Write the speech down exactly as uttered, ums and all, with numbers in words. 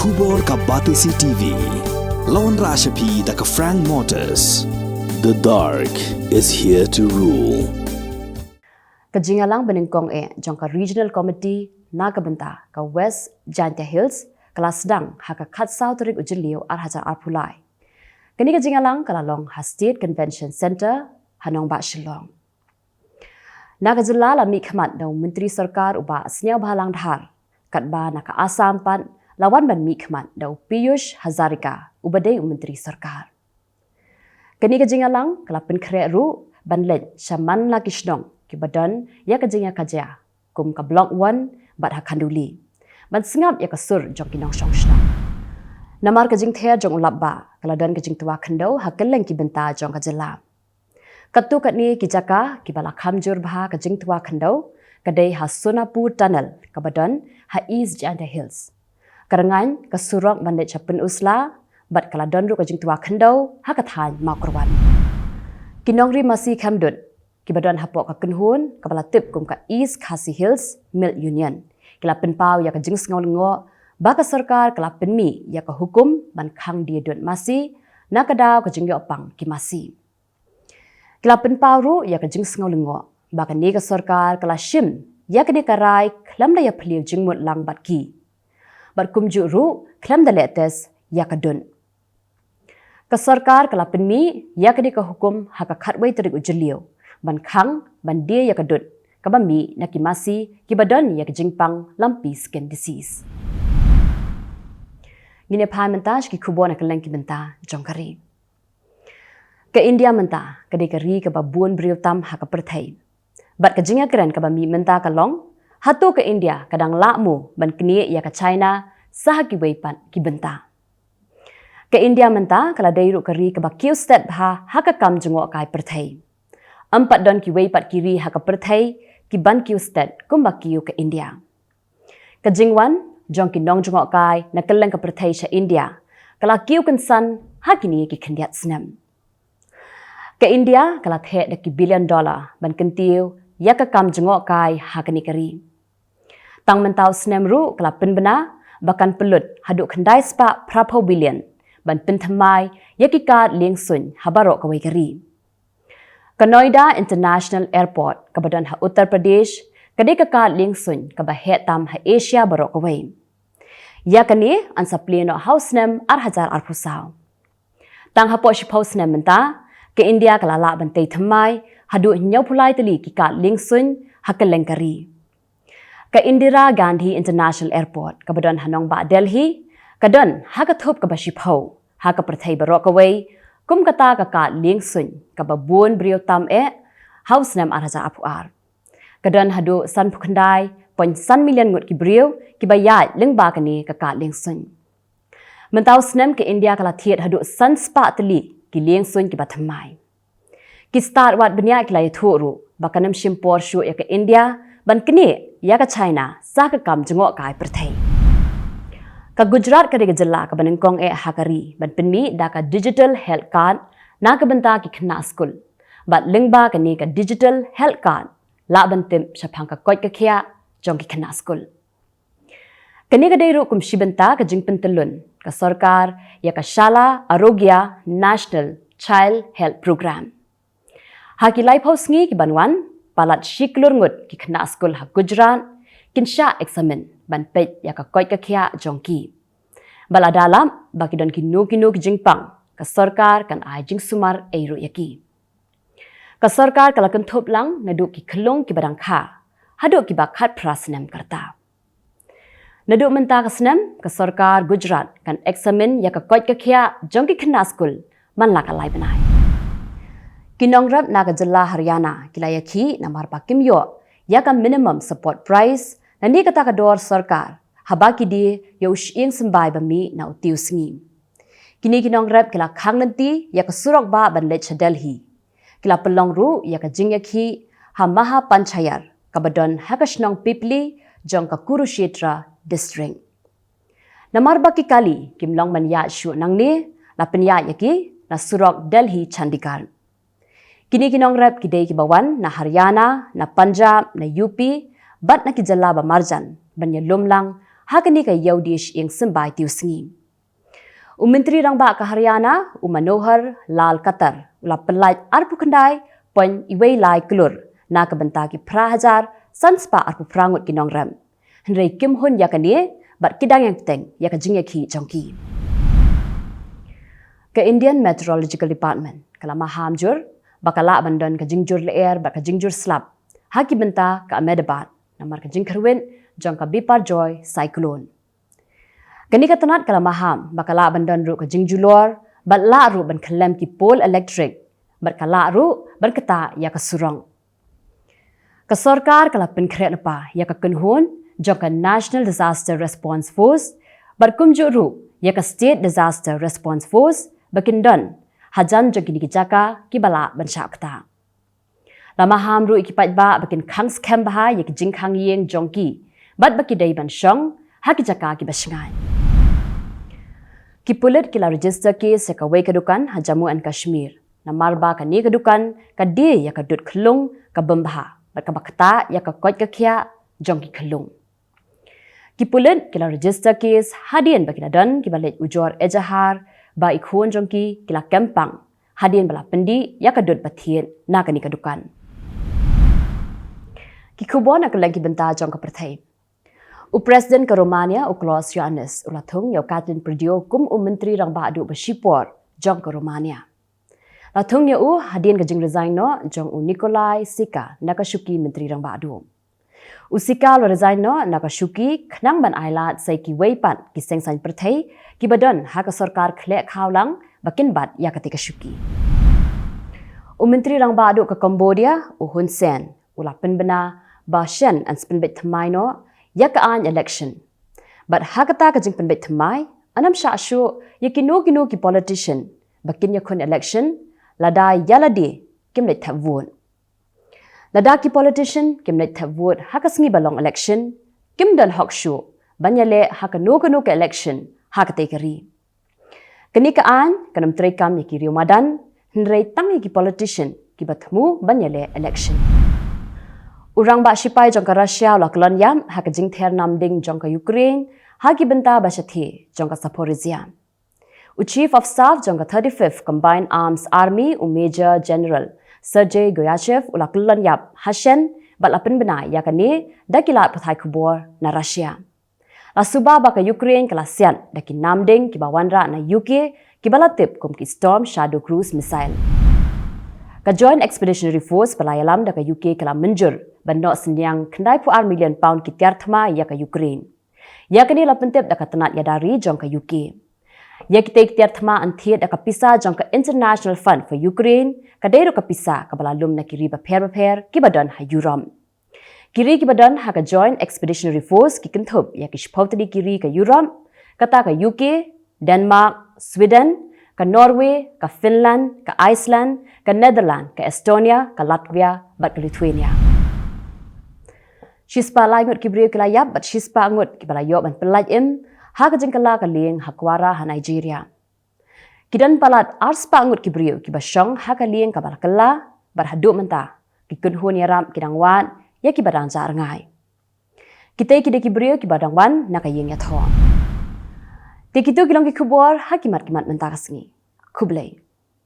Khubor ka Batesi T V. Lawan Rashapi da ka Frank Motors. The dark is here to rule. Ka jingïalang banyngkong eh jong ka Regional Committee na ka bynta ka West Jaintia Hills ka la sdang ha ka khatsaw tarik u Jylliew ar hajar arphew lai. Kane ka jingïalang ka la long ha State Convention Centre ha nongbah Shillong. Na ka jylla la mihkhmat da u Myntri Sorkar u Bah Sniawbhalang Dhar, katba na ka Assam pat la wan ban mihkhmat da u Piyush Hazarika uba dei u Myntri Sorkar. Kane ka jingïalang ka la pynkhreh ruh ban leit sha man la ki shnong kiba don ïa ka jingïakajia kum ka Block One bad ha Khanduli, ban sngap ïa ka sur jong ki nongshong shnong. Namar ka jingther jong u lapbah ka la don ka jingtwa khyndew ha kylleng ki bynta jong ka jylla. Katto katne ki jaka kiba la kham jur bha ka jingtwa khyndew ka dei ha Sonapur Tunnel kaba don ha East Jaintia Hills. Ka rngain ka surok ban leit sha Pynursla bad ka la don ruh ka jingtwa khyndew ha ka thaiñ Mawkyrwat. Ki nongri masi kham dud kiba don hapoh ka kynhun kaba la tip kum ka East Khasi Hills Milk Union ki la pynpaw ïa ka jingsngew lyngngoh ba ka sorkar ka la pynmih ïa ka hukum ban khang die dud masi na ka daw ka jingïoh pang ki masi. Ki la pynpaw ruh ïa ka jingsngew lyngngoh ba kane ka sorkar ka la shim ïa kane ka rai khlem da ïaphylliew jingmut lang bad ki, bad kumjuh ruh khlem da leh test ïa ka dud. Ka sorkar ka la pynmih ïa kane ka hukum ha ka khatwei tarik u Jylliew ban khang ban die ïa ka dud kaba mih na ki masi kiba don ïa ka jingpang lampi skin disease. Ngin ïa phai mynta sha ki khubor na kylleng ki bynta jong ka ri. Ka India mynta ka dei ka ri kaba bun briew tam ha ka pyrthei. Bad ka jingïakren kaba mih mynta ka long, hato ka India ka dang lah mo ban knieh ïa ka China sa ha kiwei pat ki bynta. Ka India mynta ka la dei ruh ka ri kaba kiew stet bha ha ka kam jngohkai pyrthei. Ym pat don kiwei pat ki ri ha ka pyrthei ki ban kiew stet kumba kiew ka India. Ka jingwan jong ki nongjngohkai na kylleng ka pyrthei sha India ka la kiew kynsan ha kine ki khyndiat snem. Ka India ka la theh da ki billion dollar ban kyntiew ïa ka kam jngohkai ha kane ka ri. Tang mynta u snem ruh ka la pynbna ba kan pynlut haduh khyndai spah phraphew billion ban pynthymmai ïa ki kad liengsuiñ ha baroh kawei ka ri. Ka Noida International Airport kaba don ha Uttar Pradesh ka dei ka kad liengsuiñ kaba heh tam ha Asia baroh kawei. Ïa kane yn sa plie noh ha u snem ar hajar arphew saw. Tang hapoh shiphew snem mynta ka India ka la lah ban tei thymmai haduh hynñiewphew lai tylli ki kad liengsuiñ ha kylleng ka ri. Ka Indira Gandhi International Airport kaba don ha nongbah Delhi ka don ha ka thup kaba shiphew ha ka pyrthei baroh kawei kum kata ka kad liengsuiñ kaba bun briew tam eh ha u snem ar hajar arphew ar. Ka don haduh sanphew khyndai point san million ngut ki briew kiba ïaid lyngba kane ka kad liengsuiñ. Mynta u snem ka India ka la thied haduh san spah tylli ki liengsuiñ kiba thymmai. Ki stad wad bniah ki la ïathuh ruh ba kan ym shim por shuh ïa ka India ban knieh ïa ka China sa ka kam jngohkai pyrthei. Ka Gujarat ka dei ka jylla kaba nyngkong eh ha ka ri ban pynmih da ka digital health card na ka bynta ki khynnah skul. Bad lyngba kane ka digital health card lah ban tip shaphang ka koit ka khiah jong ki khynnah skul. Kane ka dei ruh kum shi bynta ka jingpyntyllun ka sorkar ïa ka Shala Arogya National Child Health Program. Ha ki laiphew sngi ki ban wan, palat shi klur ngut ki khynnah skul ha Gujarat kin shah eksamin ban peit ïa ka koit ka khiah jong ki. Ba lada lap ba ki don kino kino ki jingpang, ka sorkar kan ai jingsumar ei ruh ïa ki. Ka sorkar ka la kynthup lang naduh ki khyllung kiba dang kha haduh kiba khatphra snem ka rta. Naduh mynta ka snem ka sorkar Gujarat kan eksamin ïa ka koit ka khiah jong ki khynnah skul man la ka lai bnai. Ki nongrep na ka jylla Haryana ki la ïakhih namar ba kim ïoh ïa ka minimum support price lane kata ka dor sorkar haba ki die ïa u shyieng symbai ba mih na utai u sngi. Kine ki nongrep ki la khang lynti ïa ka surok bah ban leit sha Delhi. Ki la pynlong ruh ïa ka jingïakhih ha Mahapanchayar kaba don ha ka shnong Pipli jong ka Kurukshetra district. Namar ba ki kali kim long ban ïaid shuh nangne, la pynïaid ïa ki na surok Delhi Chandigarh. Kine ki nongrep ki dei kiba wan na Haryana, na Punjab, na U P bad na ki jylla ba marjan ban ïalum lang ha kane ka ïewdish ïing symbai tiew sngi. U Myntri Rangbah ka Haryana, u Manohar Lal Khattar, u la pynlait arphew khyndai point wei lai klur na ka bynta ki phra hajar san spah arphew phra ngut ki nongrep. Hynrei kim hun ïa kane bad ki dang ïeng bteng ïa ka jingïakhih jong ki. Ka Indian Meteorological Department ka la maham jur ba ka lah ban don ka jingjur lyer bad ka jingjur slap ha ki bynta ka Ahmedabad namar ka jingkyrwit jong ka Biparjoy Cyclone. Kane ka tnat ka la maham ba ka lah ban don ruh ka jingjulor bad lah ruh ban khyllem ki pole elektrik bad ka lah ruh ban ktah ïa ka surok. Ka sorkar ka la pynkhreh lypa ïa ka kynhun jong ka National Disaster Response Force bad kumjuh ruh ïa ka State Disaster Response Force ba kin don hajan jong kine ki jaka kiba lah ban shah ktah. La maham ruh ïa ki paidbah ba kin khang skhem bha ïa ki jingkhang ïing jong ki bad ba ki dei ban shong ha ki jaka kiba shngaiñ. Ki pulit ki la register case ïa kawei ka dukan ha Jammu and Kashmir namar ba kane ka dukan ka die ïa ka dud khyllung ka bym bha bad kaba ktah ïa ka koit ka khiah jong ki khyllung. Ki pulit ki la register case hadien ba ki la don kiba leit ujor ejahar ba i khun jong ki ki la kem pang hadien ba la pyndih ïa ka dud ba thied na kane ka dukan. Ki khubor na kylleng ki bynta jong ka pyrthei. U President ka Romania, u Klaus Iohannis, u la thung ïa u Cătălin Purdiu kum u Myntri Rangbah Duh ba shipor jong ka Romania. La thung ïa u hadien ka jingresign noh jong u Nicolae Sica na ka shuki Myntri Rangbah Duh. U Sica u la resign noh na ka shuki khnang ban ailad sa ïa kiwei pat ki seng saiñ pyrthei kiba don ha ka sorkar khleh khawlang ba kin bat ïa kata ka shuki. U Myntri Rangbah Duh ka Cambodia, u Hun Sen, u la pynbna ba shen yn sa pynbeit thymmai noh ïa ka aiñ election. Bad ha kata ka jingpynbeit thymmai, yn ym shah shuh ïa kino kino ki politician ba kin ïakhun election lada ïa lade kim leit thep vote. Lada ki politician kim leit thep vote ha ka sngi ba long election, kim don hok shuh ban ïaleh ha kano kano ka election ha katei ka ri. Kane ka aiñ kan ym treikam ïa ki riew madan, hynrei tang ïa ki politician kiba thmu ban ïaleh election. U rangbah shipai jong ka Russia u la kyllon ïap ha ka jingther nam ding jong ka Ukraine ha ki bynta ba shathie jong ka Zaporizhia. U Chief of Staff jong ka thirty-fifth Combined Arms Army, u Major General Sergei Goyachev, u la kyllon ïap ha shen bad la pynbna ïa kane da ki lad pathai khubor na Russia. La suba ba ka Ukraine ka la siat da ki nam ding kiba wanrah na U K kiba la tip kum ki Storm Shadow Cruise missile. Ka Joint Expeditionary Force ba la ïalam da ka U K ka la mynjur ban noh synñiang khyndai phew ar million pound ki tiar thma ïa ka Ukraine. Ïa kane la pyntip da ka tnat ïada ri jong ka U K. Ïa kitei ki tiar thma yn thied da ka pisa jong ka International Fund for Ukraine, ka dei ruh ka pisa kaba la lum na ki ri bapher bapher kiba don ha Europe. Ki ri kiba don ha ka Joint Expeditionary Force ki kynthup ïa ki shiphew tylli ki ri ka Europe, kata ka U K, Denmark, Sweden, ka Norway, ka Finland, ka Iceland, ka Netherlands, ka Estonia, ka Latvia bad ka Lithuania. Shispah lai ngut ki briew ki la ïap bad shispah ngut kiba la ïoh ban pynlait im ha ka jingkylla ka lieng ha Kwara ha Nigeria. Ki don palat arspah ngut ki briew kiba shong ha ka lieng kaba la kylla bad haduh mynta ki kynhun ïarap ki dang wad ïa kiba dang jah rngai. Kitei ki dei ki briew kiba dang wan na ka ïing ïathoh. Te kito ki long ki khubor ha ki mat ki mat mynta ka sngi. Khublei.